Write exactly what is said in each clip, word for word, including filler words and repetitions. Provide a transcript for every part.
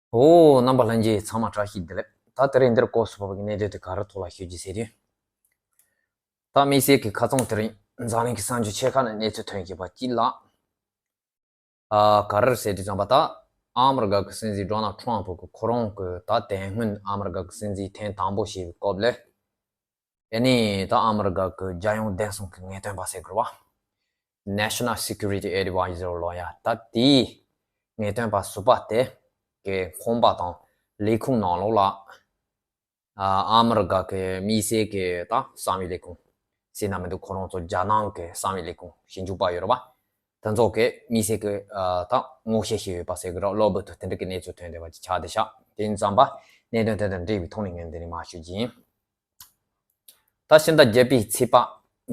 ཨོ། རྣམ་པ་ལྷན་རྒྱས་ཚང་མ་བཀྲ་ཤིས་བདེ་ལེགས། ད་དེ་རིང་འདིར་སྐོར་སུ་བབས་པའི་གནད་དོན་དེ་ག་རེ་ཐོག་ལ་ཤོད་རྒྱུ་ཟེར་དུས། ད་དམིགས་བསལ་གྱི་ཁ་རྩང་དེ་རིང་འཛམ་གླིང་གི་གསར་འགྱུར་ཆེ་ཁག་ནས་གནས་ཚུལ་ཐོན་བཞིན་པ་གཅིག་ལ། ཨ། ག་རེ་ཟེར་དུས་ཙམ་པ། ད་ཨ་མི་རི་ཀ་གི་སྲིད་འཛིན་ཌོ་ནལ་ཊམ་ཕུ་གི་ཁོ་རང་གི་ད་དེ་སྔོན་ཨ་མི་རི་ཀ་གི་སྲིད་འཛིན་ཐེངས་དང་པོ་བྱས་པའི་སྐབས་ལ། ཨེ་ནི་ད་ཨ་མི་རི་ཀ་གི་རྒྱལ་ཡོངས་བདེ་སྲུང་གི་ངེས་སྟོན་པ་ཟེར་དགོས་རེད་བ། National Security Advisor ལོ་ཡ། ད་དེའི་ངེས་སྟོན་པ་ཟུར་པ་དེ་གི་ཁང་པ་དང་ལས་ཁུངས་ནང་ལོགས་ལ། ཨ། ཨ་མི་རི་ཀ་གི་དམིགས་བསལ་གྱི་ད་གསང་བའི་ལས་ཁུངས་ཟེར་ན་མི་འདུག་ཁོ་རང་ཚོ་རྒྱལ་ནང་གི་གསང་བའི་ལས་ཁུངས་ཞིབ་འཇུག་པ་ཡོད་རེད་བ། དེ་ཚོ་གི་དམིགས་བསལ་གྱི། ཨ། ད་ངོ་ཤེས་བྱས་ཡོད་པ་ཟེར་གི་རེད། གློ་བུར་དུ་དེ་འདྲ་གི་གནས་ཚུལ་ཐོན་བསྡད་པ་ཅིག་ཆགས་བསྡད་ཤག་དེ་ཡིན་ཙམ་པ་གནད་དོན་དེ་དང་འབྲེལ་བའི་ཐོག་ནས་ངས་འདི་ནས་མར་ཞུ་རྒྱུ་ཡིན། ད་ཕྱི་ཟླ་བརྒྱད་པའི་ཚེས་པ་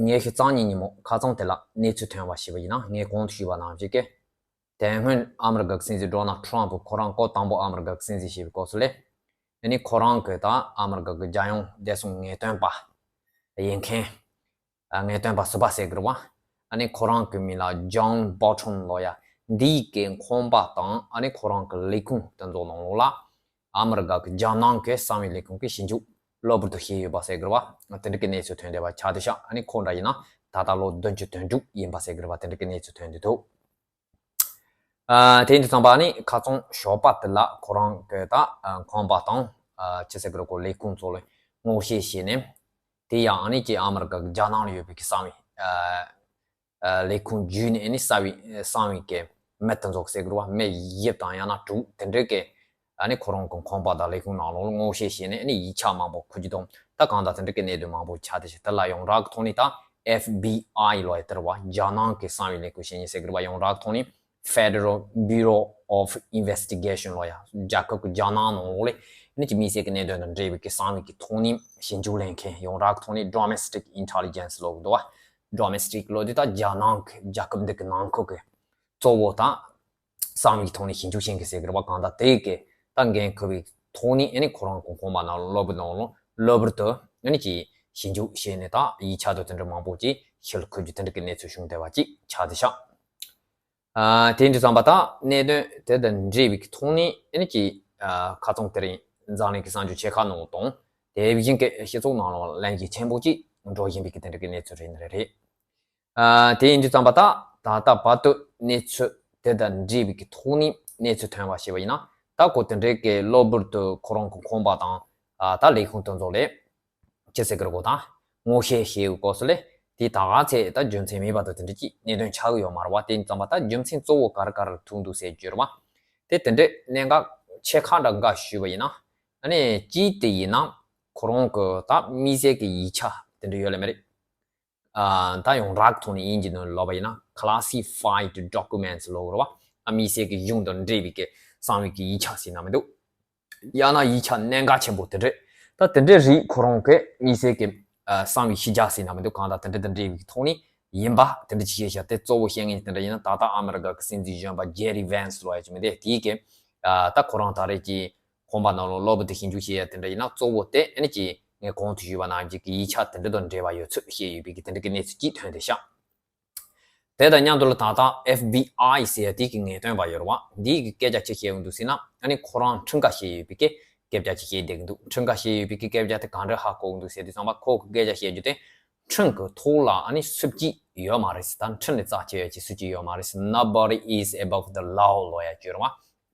ཉི་ཤུ་རྩ་གཉིས་ཉིན་མོ་ཁ་རྩང་དེ་ལ་གནས་ཚུལ་ཐོན་པ་ཞིག་ཡིན་ན། ངས་གོང་དུ་ཞུས་པ་ནང་བཞིན་གྱི། དེ་སྔོན་ཨ་མི་རི་ཀ་གི་སྲིད་འཛིན་ཌོ་ནལ་ཊམ་ཕུ་ཁོ་རང་སྐབས་དང་པོ་ཨ་མི་རི་ཀ་གི་སྲིད་འཛིན་བྱས་པའི་སྐབས་སུ་ལས། ཨ་ནི་ཁོ་རང་གི་ད་ཨ་མི་རི་ཀ་གི་རྒྱལ་ཡོངས་བདེ་སྲུང་ངེས་སྟོན་པ་ཡིན་མཁན། ཨ། ངེས་སྟོན་པ་ཟུར་པ་ཟེར་གི་རེད་བ། ཨ་ནི་ཁོ་རང་གི་མིང་ལ་ཇོན་བོལ་ཊོན་ལོ་ཡ། འདིའི་གི་ཁང་པ་དང་ཨ་ནི་ཁོ་རང་གི་ལས་ཁུངས་དེ་ཚོ་ནང་ལོགས་ལ། ཨ་མི་རི་ཀ་གི་རྒྱལ་ནང་གི་གསང་བའི་ལས་ཁུངས་ཀྱིས་ཞིབ་འཇུག་གློ་བུར་དུ་བྱས་ཡོད་པ་ཟེར་གི་རེད་བ། དེ་འདྲ་གི་གནས་ཚུལ་ཐོན་བསྡད་པ་ཆགས་བསྡད་ཤག་ཨ་ནི་ཁོ་འདྲ་ཡིན་ན་ད་ལྟ་ལོ་བདུན་ཅུ་དོན་དྲུག་ཡིན་པ་ཟེར་གི་རེད་བ། དེ་འདྲ་གི་གནས་ཚུལ་ཐོན་བསྡད་འདུག་ཨ། དེ་ཡིན་དུས་ཙམ་པ་ནི་ཁ་རྩང་ཞོགས་པ་དེ་ལ་ཁོ་རང་གི་ད་ཁང་པ་དང་། ཨ། ཅི་ཟེར་གི་རེད། ཁོ་ལས་ཁུངས་ཚོ་ལ་ངོ་ཤེས་བྱས་ནས། དེ་ཡང་ཨ་ནི་ཀྱི་ཨ་མི་རི་ཀ་གི་རྒྱལ་ནང་ལ་ཡོད་པའི་གི་གསང་བའི། ཨ། ཨ། ལས་ཁུངས་བརྒྱུད་ནས་ཨ་ནི་གསང་བའི། གསང་བའི་གི་མི་དེ་ཚོ་ཟེར་གི་རེད་བ། མི་དབྱིབས་དང་ཡང་ན་དྲུག་དེ་འདྲའི་གི། ཨ་ནི་ཁོ་རང་གི་ཁང་པ་དང་ལས་ཁུངས་ནང་ལོགས་ལ་ངོ་ཤེས་བྱས་ནས་ཨ་ནི་ཡིག་ཆ་མང་པོ་ཁུར་རྒྱུ་དང་། ད་གང་ལྟར་དེ་འདྲ་གི་གནད་དོན་མང་པོ་ཆགས་བསྡད་ཤག་དེ་ལ་ཡོངས་གྲགས་ཀྱི་ཐོག་ནས་ད་ཨེཕ་བི་ཨའི་ལོ་ཡ་དེ་རེད་བ། རྒྱལ་ནང་གི་གསང་བའི་ལས་ཁུངས་ཞེས་ནས་ཟེར་གི་རེད་བ། ཡོངས་གྲགས་ཀྱི་ཐོག་ནས་Federal Bureau of Investigation ལོ་ཡ། རྒྱལ་ཁབ་ཀྱི་རྒྱལ་ནང་ནང་ལོགས་ལ་ཨ་ནི་ཀྱི་དམིགས་བསལ་གྱི་གནད་དོན་དང་འབྲེལ་བའི་གི་གསང་བའི་གི་ཐོག་ནས་ཞིབ་འཇུག་ལས་མཁན། ཡོངས་གྲགས་ཀྱི་ཐོག་ནས་Domestic Intelligence ལབ་གི་འདུག་བ། Domestic ལབ་དུས་ད་རྒྱལ་ནང་གི། རྒྱལ་ཁབ་འདི་གི་ནང་ཁུལ་གྱི་གཙོ་བོ་ད་གསང་བའི་ཐོག་ནས་ཞིབ་འཇུག་བྱེད་མཁན་ཟེར་གི་རེད་བ། གང་ལྟར་དེ་གི་ད་འགན་འཁུར་བའི་ཐོག་ནས་ཨ་ནི་ཁོ་རང་གི་ཁང་པ་ནང་ལོགས་ལ་གློ་བུར་དུ་ཨ་ནི་ཀྱི་ཞིབ་འཇུག་བྱས་ནས་ད་ཡིག་ཆ་དང་དེ་འདྲ་མང་པོ་ཅིག་ཕྱིར་ཁུར་རྒྱུ་དེ་འདྲ་གི་གནས་ཚུལ་བྱུང་བསྡད་པ་ཅིག་ཆགས་བསྡད་ཤག་ཨ། དེ་འདྲ་ཙམ་པ་ད་གནད་དོན་དེ་དང་འབྲེལ་བའི་ཐོག་ནས་ཨ་ནི་ཀྱི། ཨ། ཁ་རྩང་དེ་རིང་འཛམ་གླིང་གི་གསར་འགྱུར་ཆེ་ཁག་ནང་དང་དེ་བཞིན་གྱི་སྤྱི་ཚོགས་ནང་ལ་ལན་གྱི་ཆེན་པོ་ཅིག་འགྲོ་བཞིན་པའི་གི་དེ་འདྲ་གི་གནས་ཚུལ་རེད་ནི་རེད། ཨ། དེ་ཡིན་དུས་ཙམ་པ་ད་ད་ལྟ་བར་དུ་གནས་ཚུལ་དེ་དང་འབྲེལ་བའི་གི་ཐོག་ནས་གནས་ཚུལ་ཐོན་པ་ཞིག་ཡིན་ན། ད་ཁོ་དེ་འདྲའི་གི་གློ་བུར་དུ་ཁོ་རང་གི་ཁང་པ་དང་། ཨ། ད་ལས་ཁུངས་དེ་ཚོ་ལ། ཅི་ཟེར་གི་རེད་གོ། ད་ངོ་ཤེས་བྱེད་ཡོད་སྐབས་སུ་ལས་དེ་ད་ག་ཚད་ད་རྒྱུ་མཚན་མེད་པ་དང་དེ་འདྲ་ཅིག་གནད་དོན་ཆགས་ཀྱི་ཡོད་མ་རེད་བ། དེ་ཙམ་པ་ད་རྒྱུ་མཚན་གཙོ་བོ་ག་རེ་ག་རེ་ཐུག་འདུག་ཟེར་རྒྱུ་རེད་བ། དེ་དེ་འདྲའི་གནད་འགག་ཆེ་ཁག་འདྲ་འགའ་ཞུས་པ་ཡིན་ན། ཨ་ནི་གཅིག་དེ་ཡིན་ན་ཁོ་རང་གི་ད་དམིགས་བསལ་གྱི་ཡིག་ཆ་དེ་འདྲ་ཡོད་ལེ་མ་རེད། ཨ། ད་ཡོངས་གྲགས་ཐོག་ནས་དབྱིན་ཇི་ནང་ལབ་པ་ཡིན་ན་Classified Documents ལབ་ཀྱི་རེད་བ། ཨ། དམིགས་བསལ་གྱི་གཞུང་དང་འབྲེལ་བའི་གི་གསང་བའི་གི་ཡིག་ཆ་ཟེར་ན་མི་འདུག་ཡང་ན་ཡིག་ཆ་གནད་འགག་ཆེན་པོ་དེ་འདྲས། ད་དེ་འདྲས་རིགས་ཁོ་རང་གི་དམིགས་བསལ་གྱི། ཨ། གསང་བའི་ཤེས་བྱ་ཟེར་ན་མི་འདུག་གང་ལྟར་དེ་འདྲ་དང་འབྲེལ་བའི་ཐོག་ནས་ཡིན་པ་དེ་འདྲ་ཅིག་བཤད་བཞག་དེ་གཙོ་བོ་བཤད་མཁན་དེ་འདྲ་ཡིན་ན། ད་ལྟ་ཨ་མི་རི་ཀ་གི་སྲིད་འཛིན་གཞོན་པ་ཇེ་རི་ཝན་སི་ལབ་ཡ་ཅིག་མི་འདུག་དེའི་གི། ཨ། ད་ཁོ་རང་ད་རེས་ཀྱི་ཁང་པ་ནང་ལོགས་གློ་བུར་དུ་ཞིབ་འཇུག་བྱེད་ཡ་དེ་འདྲ་ཡིན་ན། གཙོ་བོ་དེ་ཨ་ནི་ཀྱི་ངས་གོང་དུ་ཞུས་པ་ནང་བཞིན་གྱི་ཡིག་ཆ་དེ་འདྲ་དང་འབྲེལ་བ་ཡོད་ཚུལ་བཤད་ཡོད་པའི་གི་དེ་འདྲ་གི་གནས་ཚུལ་ཅིག་ཐོན་བསྡད་ཤག་དེ་དང་མཉམ་དུ་ལ་ད་ལྟ་ཨེཕ་བི་ཨའི་ཟེར་ཡ་དེ་གི་ངེས་སྟོན་པ་ཡོད་རེད་བ། འདིའི་གི་སྐད་ཆ་ཅི་བཤད་ཡོང་འདུག་ཟེར་ན། ཨ་ནི་ཁོ་རང་ཁྲིམས་ཁ་ཤས་ཡོད་པའི་གི་སྐད་ཆ་ཅིག་བཤད་བསྡད་ཀྱི་འདུག་ཁྲིམས་ཁ་ཤས་ཡོད་པའི་གི་སྐད་ཆ་དེ་གང་འདྲ་ཧ་གོ་གི་འདུག་ཟེར་དུས་ཙམ་པ། ཁོ་གི་སྐད་ཆ་བཤད་རྒྱུ་དེ། ཁྲིམས་ཀྱི་ཐོག་ལ་ཨ་ནི་སུ་གཅིག་ཡོད་མ་རེད་ཟེར། ད་ཁྲིམས་ལས་རྩ་ཆེ་བའི་ཅིག་སུ་གཅིག་ཡོད་མ་རེད་ཟེར། Nobody is above the law ལབ་ཡ་ཅིག་ཡོད་རེད་བ།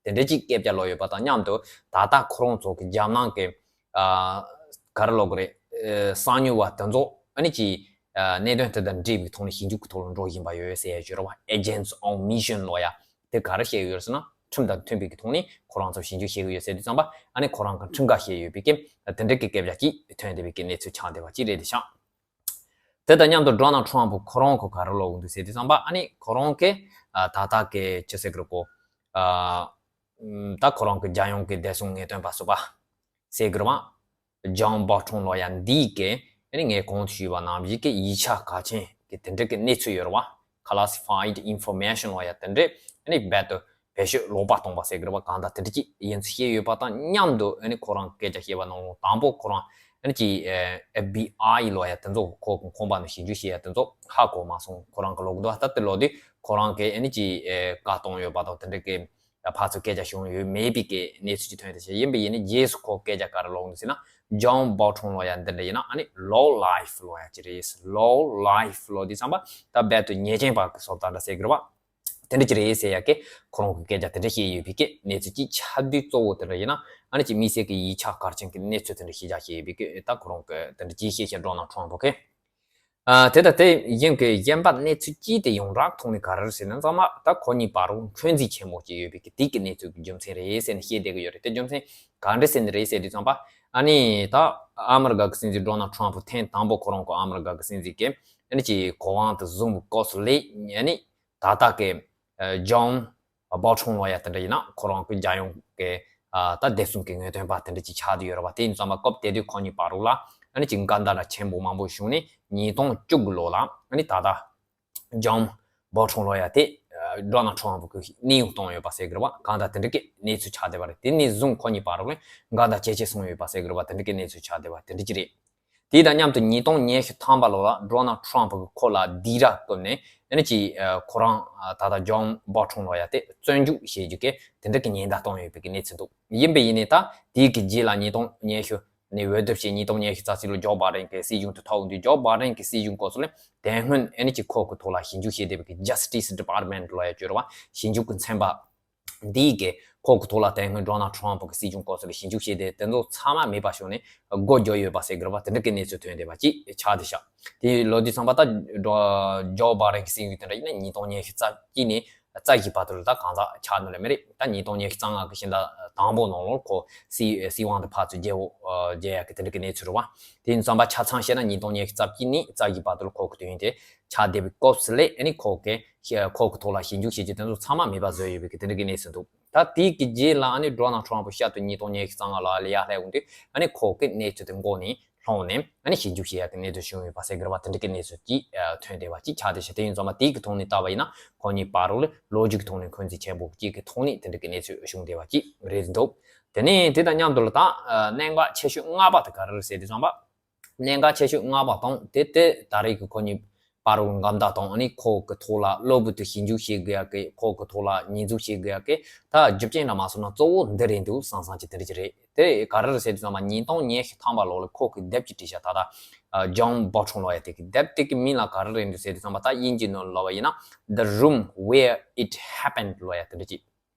དེ་འདྲའི་ཅིག་སྐད་ཆ་ལབ་ཡོད་པ་དང་མཉམ་དུ། ད་ལྟ་ཁོ་རང་ཚོ་གི་རྒྱལ་ནང་གི། ཨ། ག་རེ་ལབ་དགོས་རེད། ཨ། གསང་ཉུལ་བ་དེ་ཚོ་ཨ་ནི་ཅིག་ཨ། གནད་དོན་དེ་དང་འབྲེལ་བའི་ཐོག་ནས་ཞིབ་འཇུག་གི་ཐོག་ལ་འགྲོ་བཞིན་པ་ཡོད་ཟེར་ཡ་ཅིག་ཡོད་རེད་བ། Agents on Mission ལབ་ཡ་དེ་ག་རེ་བཤད་ཡོད་ཟེར་ན། ཁྲིམས་དང་མཐུན་པའི་གི་ཐོག་ནས་ཁོ་རང་ཚོ་ཞིབ་འཇུག་བྱེད་ཀྱི་ཡོད་ཟེར་དུས་ཙམ་པ། ཨ་ནི་ཁོ་རང་གི་ཁྲིམས་ཁ་ཤས་ཡོད་པའི་གི་དེ་འདྲའི་གི་སྐད་ཆ་ཅིག་ཐོན་བསྡད་པའི་གི་གནས་ཚུལ་ཆགས་བསྡད་པ་ཅིག་རེད་བསྡད་ཤག་དེ་དང་མཉམ་དུ་ཌོ་ནལ་ཊམ་ཕུ་ཁོ་རང་གིས་ག་རེ་ལབ་ཀྱི་འདུག་ཟེར་དུས་ཙམ་པ། ཨ་ནི་ཁོ་རང་གིས། ཨ། ད་ལྟ་གི་ཅི་ཟེར་གི་རེད་གོ། ཨ། ད་ཁོ་རང་གི་རྒྱལ་ཡོངས་ཀྱི་བདེ་སྲུང་ངེས་སྟོན་པ་ཟུར་པ་ཟེར་གི་རེད་བ། ཇོན་བོལ་ཊོན་ལབ་ཡ་འདིས་གི། ཨ་ནི་ངས་གོང་དུ་ཞུས་པ་ནང་བཞིན་གི་ཡིག་ཆ་གལ་ཆེན་གི་དེ་འདྲ་གི་གནས་ཚུལ་ཡོད་རེད་བ། Classified Information ལབ་ཡ་དེ་འདྲ། ཨ་ནི་རྦད་དེ་བེད་སྤྱོད་ལོག་པ་བཏང་པ་ཟེར་གི་རེད་བ། གང་ལྟར་དེ་འདྲ་ཅིག་ཡིན་ཚུལ་བཤད་ཡོད་པ་དང་མཉམ་དུ། ཨ་ནི་ཁོ་རང་སྐད་ཆ་བཤད་པ་ནང་ལོགས་དང་པོ་ཁོ་རང་ཨ་ནི་ཅིག་ཨེཕ་བི་ཨའི་ལབ་ཡ་དེ་ཚོ། ཁོ་ཁང་པ་ནང་ཞིབ་འཇུག་བྱེད་ཡ་དེ་ཚོ་ཧ་གོ་མ་སོང་། ཁོ་རང་གིས་ལབ་གི་འདུག་ད་དེ་ལབ་དུས་ཁོ་རང་གིས་ཨ་ནི་ཅིག་ཨེ། བཀའ་བཏང་ཡོད་པ་དང་དེ་འདྲ་གི་ ཕར་ཚུར་སྐད་ཆ་བྱུང་ཡོད་མེད་པའི་གི་གནས་ཚུལ་ཅིག་ཐོན་ཏེ་བྱས། ཡིན་པ་ཡིན་ན་རྗེས་སུ་ཁོ་སྐད་ཆ་ག་རེ་ལབ་འདུག་ཟེར་ན། John Bolton ལབ་ཡ་འདི་འདྲ་ཡིན་ན་ཨ་ནི་low life ལབ་ཡ་ཅིག་རེད། Low life ལབ་དུས་ཙམ་པ་ད་རྦད་དེ་ཉེས་ཅན་པ་གི་བཟོ་ལྟ་འདྲ་ཟེར་གི་རེད་བ། དེ་འདྲ་ཅིག་རེད་ཟེར་ཡ་གི་ཁོ་རང་གི་སྐད་ཆ་དེ་འདྲ་བཤད་ཡོད་པའི་གི་གནས་ཚུལ་ཅིག་ཆགས་དུས། གཙོ་བོ་དེ་འདྲ་ཡིན་ན་ཨ་ནི་ཅིག་དམིགས་བསལ་གི་ཡིག་ཆ་གལ་ཆེན་གི་གནས་ཚུལ་དེ་འདྲ་ཞིག་བཞག་བྱས་ཡོད་པའི་གི་ད་ཁོ་རང་གི་དེ་འདྲ་ཅིག་བཤད་བཤད་Donald Trump གི་ཨ། དེ་དང་དེ་བཞིན་གྱི་གཞན་པ་གནས་ཚུལ་གཅིག་དེ་ཡང་རགས་ཐོག་ནས་ག་རེ་རེད་ཟེར་ན། ཚང་མ་ད་ཁོ་གཉིས་བར་རུ་འཁོན་འཛིན་ཆེན་མོ་ཅིག་ཡོད་པའི་གི་དེ་གི་གནས་ཚུལ་གྱི་རྒྱུ་མཚན་རེད་ཟེར་ནས་བཤད་བསྡད་ཀྱི་ཡོད་རེད། དེ་རྒྱུ་མཚན་ག་འདྲ་ཟེར་ནི་རེད་ཟེར་དུས་ཙམ་པ། ཨ་ནི་ད་ཨ་མི་རི་ཀ་གི་སྲིད་འཛིན་Donald Trump ཐེངས་དང་པོ་ཁོ་རང་ཁོ་ཨ་མི་རི་ཀ་གི་སྲིད་འཛིན་གི་ཨ་ནི་ཅིག་གོ་དབང་དེ་བཟུང་བའི་སྐབས་སུ་ལས། ཨ་ནི་ད་ལྟ་གི་John Bolton ལབ་ཡ་དེ་འདྲ་ཡིན་ན་ཁོ་རང་གི་རྒྱལ་ཡོངས་ཀྱི་ད་བདེ་སྲུང་གི་ངེས་སྟོན་པ་དེ་འདྲ་ཅིག་ཆགས་བསྡད་ཡོད་རེད་བ། དེ་ཡིན་ཙང་མ་སྐབས་དེ་དུས་ཁོ་གཉིས་བར་རུ་ལ་ཨ་ནི་ཅིག་འགལ་ཟླ་འདྲ་ཆེན་པོ་མང་པོ་བྱུང་ནས། ཉིས་སྟོང་བཅུ་དགུ་ལོ་ལ་ཨ་ནི་ད་ལྟ་John Bolton ལབ་ཡ་དེ་Donald Trump གིས་གནས་དབྱུང་བཏང་ཡོད་པ་ཟེར་གི་རེད་བ། གང་ལྟར་དེ་འདྲ་གི་གནས་ཚུལ་ཆགས་བསྡད་པ་རེད། དེ་ནས་བཟུང་ཁོ་གཉིས་བར་རུ་ལ་འགལ་ཟླ་ཇེ་ཆེ་སོང་ཡོད་པ་ཟེར་གི་རེད་བ། དེ་འདྲ་གི་གནས་ཚུལ་ཆགས་བསྡད་པ་དེ་འདྲ་ཅིག་རེད། དེ་དང་མཉམ་དུ་ཉིས་སྟོང་ཉི་ཤུ་ཐམ་པ་ལོ་ལ་Donald Trump གིས་ཁོ་ལ་སྡིགས་ར་བསྐུལ་ནས་ཨ་ནི་ཅིག་ཁོ་རང་ད་ལྟ་John Bolton ལབ་ཡ་དེ་བཙོན་འཇུག་བྱེད་རྒྱུ་གི་དེ་འདྲ་གི་ཉེན་བརྡ་བཏང་ཡོད་པའི་གི་གནས་ཚུལ་འདུག་ཡིན་པ་ཡིན་ནའི་ད་དེའི་གི་རྗེས་ལ་ཉིས་སྟོང་ཉི་ཤུ་ནས་འོས་བསྡུ་བྱས། ཉིས་སྟོང་ཉི་ཤུ་རྩ་གཅིག་ལོ་ཇོ་བྷའི་ཌེན་གི་སྲིད་གཞུང་དུ་ཐོབ་དུས། ཇོ་བྷའི་ཌེན་གི་སྲིད་གཞུང་སྐབས་སུ་ལ་དེ་སྔོན་ཨ་ནི་ཅིག་ཁོ་གི་ཐོག་ལ་ཞིབ་འཇུག་བྱས་བསྡད་པའི་གི་Justice Department ལབ་ཡ་ཅིག་ཡོད་རེད་བ། ཞིབ་འཇུག་གི་ཚན་པ་འདིས་གི་ཁོ་གི་ཐོག་ལ་དེ་སྔོན་Donald Trump གི་སྲིད་གཞུང་སྐབས་སུ་ལ་ཞིབ་འཇུག་བྱས་ཏེ་དེ་ཚོ་ཚང་མ་མེད་པ་བྱུང་ནས་སྒོ་བརྒྱབ་ཡོད་པ་ཟེར་གི་རེད་བ། དེ་འདྲ་གི་གནས་ཚུལ་ཐོན་བསྡད་པ་ཅིག་ཆགས་བསྡད་ཤག་དེ་ལོ་དུས་ཙམ་པ་ད་ཇོ་བྷའི་ཌེན་གི་སྲིད་གཞུང་དེ་འདྲ་ཡིན་ན་ཉིས་སྟོང་ཉི་ཤུ་རྩ་གཅིག་ནས་རྩ་བཞི་བར་དུ་ལ་ད་གང་ཟག་ཆགས་ནི་ལ་མི་རེད། ད་ཉིས་སྟོང་ཉི་ཤུ་རྩ་ལྔ་གི་ཕྱི་ཟླ་དང་པོ་ནང་ལོགས་ཁོ་སྲིད་སྲིད་དབང་དེ་ཕར་ཚུར་བརྗེ་བོ་བརྗེ་ཡ་གི་དེ་འདྲ་གི་གནས་ཚུལ་རེད་བ། དེ་ཡིན་ཙམ་པ་ཆ་ཚང་བཤད་ན་ཉིས་སྟོང་ཉི་ཤུ་རྩ་གཅིག་ནས་རྩ་བཞི་བར་དུ་ལ་ཁོ་གི་དུས་ཡུན་དེ་ཆགས་བསྡད་པའི་སྐབས་སུ་ལས་ཨ་ནི་ཁོ་གི་ཁོ་གི་ཐོག་ལ་ཞིབ་འཇུག་བྱེད་རྒྱུ་དེ་ཚོ་ཚང་མ་མེད་པ་བཟོས་ཡོད་པའི་གི་དེ་འདྲ་གི་གནས་ཚུལ་འདུག་ད་དེའི་གི་རྗེས་ལ་ཨ་ནི་Donald Trump ཤར་དུ་ཉིས་སྟོང་ཉི་ཤུ་རྩ་ལྔ་ལོ་ལ་ཡར་སླེབས་འོང་དུས་ཨ་ནི་ཁོ་གི་གནས་ཚུལ་དེ་མགོ་ནས་ལྷུང་ནས་ཨ་ནི་ཞིབ་འཇུག་བྱེད་ཡ་གི་གནས་ཚུལ་བྱུང་ཡོད་པ་ཟེར་གི་རེད་བ། དེ་འདྲ་གི་གནས་ཚུལ་ཅིག་ཐོན་བསྡད་པ་ཅིག་ཆགས་བསྡད་ཤག་དེ་ཡིན་ཙང་མ་དེའི་གི་ཐོག་ནས་ལྟ་བ་ཡིན་ན་ཁོ་གཉིས་བར་དུ་ལ་ལོ་རྒྱུས་ཀྱི་ཐོག་ནས་འཁོན་འཛིན་ཆེན་པོ་གཅིག་གི་ཐོག་ནས་དེ་འདྲ་གི་གནས་ཚུལ་བྱུང་བསྡད་པ་ཅིག་རེད་འདུག་དེ་ནས་དེ་དང་མཉམ་དུ་ལ་ད་གནད་འགག་ཆེ་ཤོས་ལྔ་པ་དེ་ག་རེ་རེད་ཟེར་དུས་ཙམ་པ། གནད་འགག་ཆེ་ཤོས་ལྔ་པ་དང་དེ་དེ་ད་རེས་ཀྱི་ཁོ་གཉིས་བར་དུ་འགལ་ཟླ་དང་ཨ་ནི་ཁོ་གི་ཐོག་ལ་གློ་བུར་དུ་ཞིབ་འཇུག་བྱེད་དགོས་ཡ་གི་ཁོ་གི་ཐོག་ལ་ཉེས་འཛུགས་བྱེད་དགོས་ཡ་གི་ད་རྒྱུ་རྐྱེན་འདྲ་མ་སོང་ན་གཙོ་བོ་འདི་རེད་འདུག་བསམ་བསམ་གྱི་དེ་འདྲ་ཅིག་རེད། དེ་ག་རེ་རེད་ཟེར་དུས་ཙམ་པ་ཉིས་སྟོང་ཉི་ཤུ་ཐམ་པ་ལོ་ལ་ཁོ་གི་དེབ་ཅིག་བྲིས་ཤག་ད་ལྟ་John Bolton ལབ་ཡ་དེ་གི་དེབ་དེ་གི་མིང་ལ་ག་རེ་རེད་འདུག་ཟེར་དུས་ཙམ་པ་ད་དབྱིན་ཇི་ནང་ལབ་པ་ཡིན་ན་The Room Where It Happened ལབ་ཡ་དེ་འདྲ་ཅིག་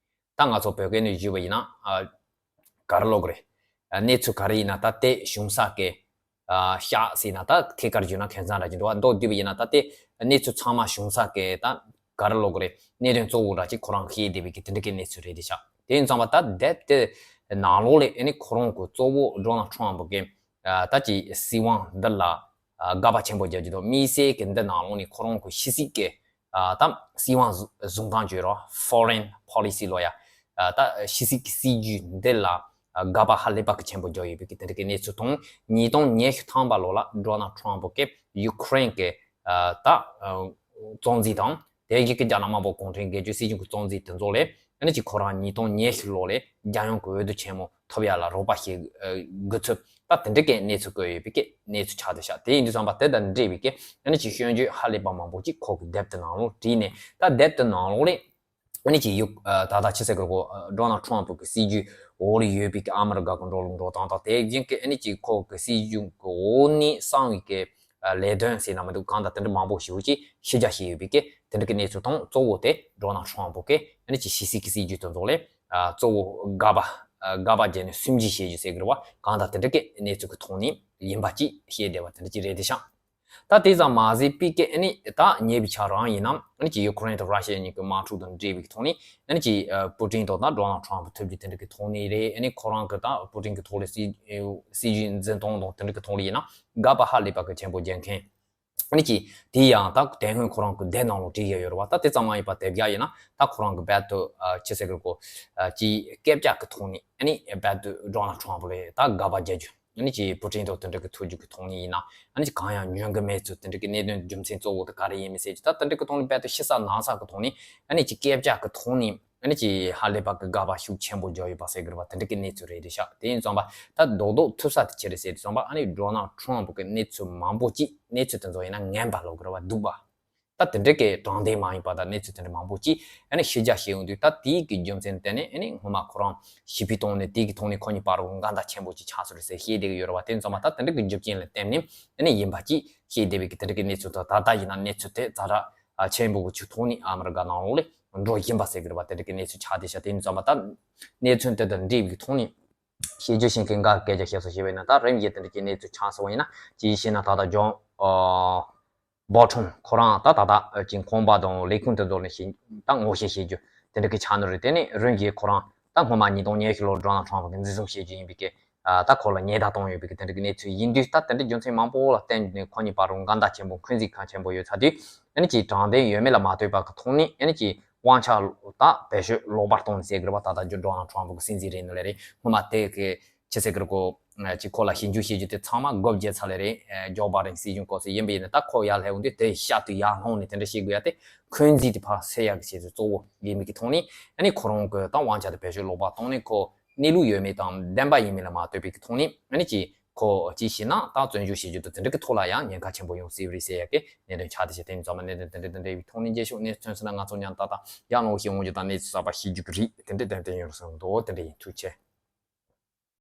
ད་ང་ཚོ་བོད་སྐད་ནས་ཞུས་པ་ཡིན་ན་ཨ། ག་རེ་ལབ་དགོས་རེད། ཨ། གནས་ཚུལ་ག་རེ་ཡིན་ན་ད་དེ་བྱུང་ས་གི་ཨ། ཤག་ཟེར་ན་ད་ཐད་ཀར་བརྗོད་ན་ཁ་སང་འདྲ་ཅིག་འདུག་བ། མདོར་བསྡུས་པ་ཡིན་ན་ད་དེ་གནས་ཚུལ་ཚང་མ་བྱུང་ས་གི་ད་ག་རེ་ལབ་དགོས་རེད། གནད་དོན་གཙོ་བོ་འདྲ་ཅིག་ཁོ་རང་བཤད་བསྡད་པའི་གི་དེ་འདྲ་གི་གནས་ཚུལ་རེད་དེ་ཤག་དེ་ཡིན་ཙང་མ་ད་དེབ་དེ་ནང་ལོགས་ལ་ཨ་ནི་ཁོ་རང་གི་གཙོ་བོ་Donald Trump གི་ཨ། ད་ཅིག་སྲིད་དབང་འདི་ལ་ཨ། དགག་པ་ཆེན་པོ་རྒྱག་རྒྱུ་དང་། དམིགས་བསལ་གྱི་འདི་ནང་ལོགས་ནས་ཁོ་རང་གི་ཕྱི་སྲིད་ཀྱི་ཨ། ད་སྲིད་དབང་བཟུང་བཟུང་སྟངས་བརྗོད་རོགས། Foreign Policy ལབ་ཡ། ཨ། ད་ཕྱི་སྲིད་ཀྱི་སྲིད་ཇུས་འདི་ལ་ཨ། དགག་པ་ཧ་ལས་པ་གི་ཆེན་པོ་རྒྱག་ཡོད་པའི་གི་དེ་འདྲ་གི་གནས་ཚུལ་དང་། ཉིས་སྟོང་ཉི་ཤུ་ཐམ་པ་ལོ་ལ་Donald Trump གིས་ཡུ་ཁུ་རེན་གྱི་ཨ། ད་ཨ། གཙོ་འཛིན་དང་དེ་བཞིན་གྱི་རྒྱ་ནག་དམར་པོ་གུང་ཁྲན་སྒེར་གཅོད་སྲིད་གཞུང་གི་གཙོ་འཛིན་དེ་ཚོ་ལ་ཨ་ནི་ཅིག་ཁོ་རང་ཉིས་སྟོང་ཉི་ཤུ་ལོ་ལ་རྒྱལ་ཡོངས་ཀྱི་འོས་བསྡུ་ཆེན་མོ་ཐོབ་ཡ་ལ་རོགས་པ་བྱེད་དགོས་ཚུལ་ད་དེ་འདྲ་གི་གནས་ཚུལ་བཀོད་ཡོད་པའི་གི་གནས་ཚུལ་ཆགས་བསྡད་ཤག་དེ་ཡིན་དུས་ཙམ་པ་དེ་དང་འབྲེལ་བའི་གི་ཨ་ནི་ཅིག་སྐྱོན་བརྗོད་ཧ་ལས་པ་མང་པོ་ཅིག་ཁོ་གི་དེབ་དེ་ནང་ལོགས་བྲིས་ནས། ད་དེབ་དེ་ནང་ལོགས་ལ་ཨ་ནི་ཅིག་ཡུ་ད་ལྟ་ཕྱི་སྲིད་ཀྱི་ཁོ་Donald Trump གི་སྲིད་ཇུས་འོག་ལ་ཡོད་པའི་གི་ཨ་མི་རི་ཀ་གི་འགྲོ་ལུགས་འགྲོ་སྟངས་དང་། དེ་བཞིན་གི་ཨ་ནི་ཅིག་ཁོ་གི་སྲིད་ཇུས་གི་འོག་ནས་གསང་བའི་གི་ལས་དོན་ཟེར་ན་མི་འདུག་གང་ལྟར་དེ་འདྲ་མང་པོ་ཞིག་ཅིག་ཕྱི་རྒྱ་བཤད་ཡོད་པའི་གི་དེ་འདྲ་གི་གནས་ཚུལ་དང་། གཙོ་བོ་དེ་Donald Trump གི་ཨ་ནི་ཅིག་ཕྱི་སྲིད་ཀྱི་སྲིད་ཇུས་དེ་ཚོ་ལ་གཙོ་བོ་དགག་པ་དགག་པ་བརྒྱབ་ནས་སུན་འབྱིན་བྱེད་རྒྱུ་ཟེར་གི་རེད་བ། གང་ལྟར་དེ་འདྲ་གི་གནས་ཚུལ་གི་ཐོག་ནས་ཡིན་པ་ཅིག་བཤད་བསྡད་པ་དེ་འདྲ་ཅིག་རེད་དེ་ཤག་ད་དེ་ཙམ་མ་ཟད་པའི་གི་ཨ་ནི་ད་ཉེ་བའི་ཆར་རང་ཡིན་ན་ཨ་ནི་ཅིག་ཡུ་ཁུ་རེན་དང་ར་ཤི་ཡ་གཉིས་ཀྱི་དམག་འཁྲུག་དང་འབྲེལ་བའི་གི་ཐོག་ནས་ཨ་ནི་ཅིག་པུ་ཏིན་དང་ད་Donald Trump ཐུག་རྒྱུ་དེ་འདྲ་གི་ཐོག་ནས་རེད། ཨ་ནི་ཁོ་རང་གི་ད་པུ་ཏིན་གི་ཐོག་ལ་སྲིད་སྲིད་ཇུས་འཛིན་སྟངས་དང་དེ་འདྲ་གི་ཐོག་ལ་ཡིན་ན་དགག་པ་ཧ་ལས་པ་གི་ཆེན་པོ་རྒྱག་མཁན། ཨ་ནི་ཅིག་དེ་ཡང་ད་དེ་སྔོན་ཁོ་རང་གི་དེབ་ནང་ལ་བྲིས་ཡ་ཡོད་རེད་བ། ད་དེ་ཙམ་མ་ཡིན་པ་དེབ་རྒྱག་ཡིན་ན་ད་ཁོ་རང་གི་རྦད་དེ་ཨ་ཅི་ཟེར་གི་གོ་ཨ་ཅིག་སྐད་ཆ་གི་ཐོག་ནས་ཨ་ནི་རྦད་དེ་Donald Trump ལ་ད་དགག་པ་རྒྱག་རྒྱུ། ཨ་ནི་ཅིག་པུ་ཏིན་དང་དེ་འདྲ་གི་ཐུག་རྒྱུ་གི་ཐོག་ནས་ཡིན་ན་ཨ་ནི་ཅིག་གང་ཡང་ཉན་གི་མེད་ཚུལ། དེ་འདྲ་གི་གནད་དོན་རྒྱུ་མཚན་གཙོ་བོ་དེ་ག་རེ་ཡིན་མིན་ཟེར་གྱི་ད་དེ་འདྲ་གི་ཐོག་ནས་རྦད་དེ་ཕྱི་ས་ནང་ས་གི་ཐོག་ནས་ཨ་ནི་ཅིག་སྐད་ཆ་གི་ཐོག་ནས་ཨ་ནི་ཅིག་ཧ་ལས་པ་གི་དགག་པ་ཤུགས་ཆེན་པོ་རྒྱག་ཡོད་པ་ཟེར་གི་རེད་བ། དེ་འདྲ་གི་གནས་ཚུལ་རེད་དེ་ཤག་དེ་ཡིན་ཙང་པ་ད་རྡོག་རྡོག་ཐུབ་ས་དེ་ཅི་རེད་ཟེར་དུས་ཙམ་པ་ཨ་ནི་Donald Trump གི་གནས་ཚུལ་མང་པོ་ཅིག་གནས་ཚུལ་དེ་ཚོ་ཡིན་ན་ངན་པ་ལབ་གི་རེད་བ། སྡུག་པ། ད་དེ་འདྲ་གི་དྲང་བདེན་མ་ཡིན་པ་དང་གནས་ཚུལ་དེ་འདྲ་མང་པོ་ཅིག་ཨ་ནི་ཤེས་རྒྱ་བཤད་ཡོང་དུས། ད་དེའི་གི་རྒྱུ་མཚན་དེ་ནི་ཨ་ནི་སྔོན་མ་ཁོ་རང་ཞི་བའི་ཐོག་ནས་དེའི་གི་ཐོག་ནས་ཁོ་གཉིས་བར་དུ་འགལ་ཟླ་ཆེན་པོ་ཅིག་ཆགས་སོང་རེད་ཟེར་བཤད་བསྡད་ཀྱི་ཡོད་རེད་བ། དེ་ཚང་མ་ད་དེ་འདྲ་གི་རྒྱུ་རྐྱེན་ལ་བརྟེན་ནས་ཨ་ནི་ཡིན་པ་ཅིག་བཤད་བསྡད་པའི་གི་དེ་འདྲ་གི་གནས་ཚུལ་དང་། ད་ལྟ་ཡིན་ན་གནས་ཚུལ་དེ་ཛ་དྲག་ཆེན་པོ་གི་ཅིག་ཐོག་ནས་ཨ་མི་རི་ཀ་ནང་ལོགས་ལ་འགྲོ་བཞིན་པ་ཟེར་གི་རེད་བ། དེ་འདྲ་གི་གནས་ཚུལ་ཆགས་བསྡད་ཤག་དེ་ཡིན་ཙང་མ་ད་གནས་ཚུལ་དེ་དང་འབྲེལ་བའི་གི་ཐོག་ནས་བཤད་རྒྱུ་ཞིག་གི་འགའ་སྐད་ཆ་བཤད་སོང་ཞེས་པ་ཡིན་ན། ད་རིམ་བཞིན་དེ་འདྲ་གི་གནས་ཚུལ་ཆགས་སོང་བ་ཡིན་ན། ཅིའི་ཕྱིར་ན་ད་ལྟ་ཇོན་ཨ་བོ་ཁྲོན་ཁོ་རང་ད་ད་ལྟ་ཅིག་ཁང་པ་དང་ལས་ཁུངས་དེ་ཚོ་ནས་ཞིག་ད་ངོ་ཤེས་བྱེད་རྒྱུ་དེ་འདྲ་གི་ཆགས་ནི་རེད། དེ་ནས་རིམ་བཞིན་ཁོ་རང་ད་སྔོན་མ་ཉིས་སྟོང་ཉི་ཤུ་ལོར་ཌོ་ནལ་ཊམ་གི་འཛིན་བཟུང་བྱེད་རྒྱུ་ཡིན་པའི་གི་ཨ་ད་ཁོ་ལ་ཉེས་རྡུང་གཏོང་ཡོད་པའི་གི་དེ་འདྲ་གི་གནས་ཚུལ་ཡིན་དུས། ད་དེ་འདྲ་རྒྱུ་མཚན་མང་པོ་ལ་བརྟེན་ནས་ཁོ་གཉིས་བར་རུ་འགལ་ཟླ་ཆེན་པོ། འཁོན་འཛིན་གང་ཆེན་པོ་ཡོད་ཚར་དུས། ཨ་ནི་ཅིག་དྲང་བདེན་ཡོད་མེད་ལ་མ་ལྟོས་པ་གི་ཐོག་ནས་ཨ་ནི་ཅིག་དབང་ཆ་ད་བེད་སྤྱོད་ལོག་པར་གཏོང་ནས་ཟེར་གི་རེད་བ། ད་ད་ཇོ་ཌོ་ནལ་ཊམ་གི་སྲིད་འཛིན་རེད་ནི་ལས་རེད། སྔོན་མ་དེ་གི་ཅི་ཟེར་གི་རེད་གོ། ཅིག་ཁོ་ལ་ཞིབ་འཇུག་བྱེད་རྒྱུ་དེ་ཚང་མ་སྒོ་བརྒྱབ་ཚར་ལེ་རེད། ཇོ་བྷའི་ཌེན་སྲིད་གཞུང་སྐབས་སུ་ཡིན་པ་ཡིན་ན། ད་ཁོ་ཡར་སླེབས་འོང་དུས་དེ་ཤ་དུ་ཡར་ལྷུང་ནས་དེ་འདྲ་བྱེད་དགོས་ཡ་དེ། འཁོན་འཛིན་དེ་ཕར་སེལ་ཡག་གི་ཆེད་དུ་གཙོ་བོ་ཡིན་པའི་གི་ཐོག་ནས། ཨ་ནི་ཁོ་རང་གི་ད་དབང་ཆ་དེ་བེད་སྤྱོད་ལོག་པར་གཏོང་ནས་ཁོ་གནས་ལུགས་ཡོད་མེད་དང་བདེན་པ་ཡིན་མིན་ལ་མ་ལྟོས་པའི་གི་ཐོག་ནས། ཨ་ནི་ཅིག་ཁོ་ཅིག་བྱས་ན་ད་བཙོན་འཇུག་བྱེད་རྒྱུ་དང་དེ་འདྲ་གི་ཐོག་ལ་ཡང་ཉེན་ཁ་ཆེན་པོ་ཡོང་སྲིད་པ་རེད་ཟེར་ཡ་གི་གནད་དོན་ཆགས་བསྡད་ཤག་དེ་ཡིན་ཙང་མ་གནད་དོན་དེ་འདྲ་དེ་འདྲ་ཡི་ཐོག་ནས་རྒྱས་ཤོག་ནས་མཚོན་སོང་ན། ང་ཚོ་མཉམ་ད་ད་ཡར་ལངས་ཤིག་འོང་རྒྱུ་དང་གནས་ཚུལ་གསར་པ་ཤེས་རྒྱུ་གི་རེད། དེ་འདྲ་ཏན་ཏན་ཡོང་སོང་འདུག་དེ་འདྲ་ཡིན། ཐུགས་རྗེ་ཆེ།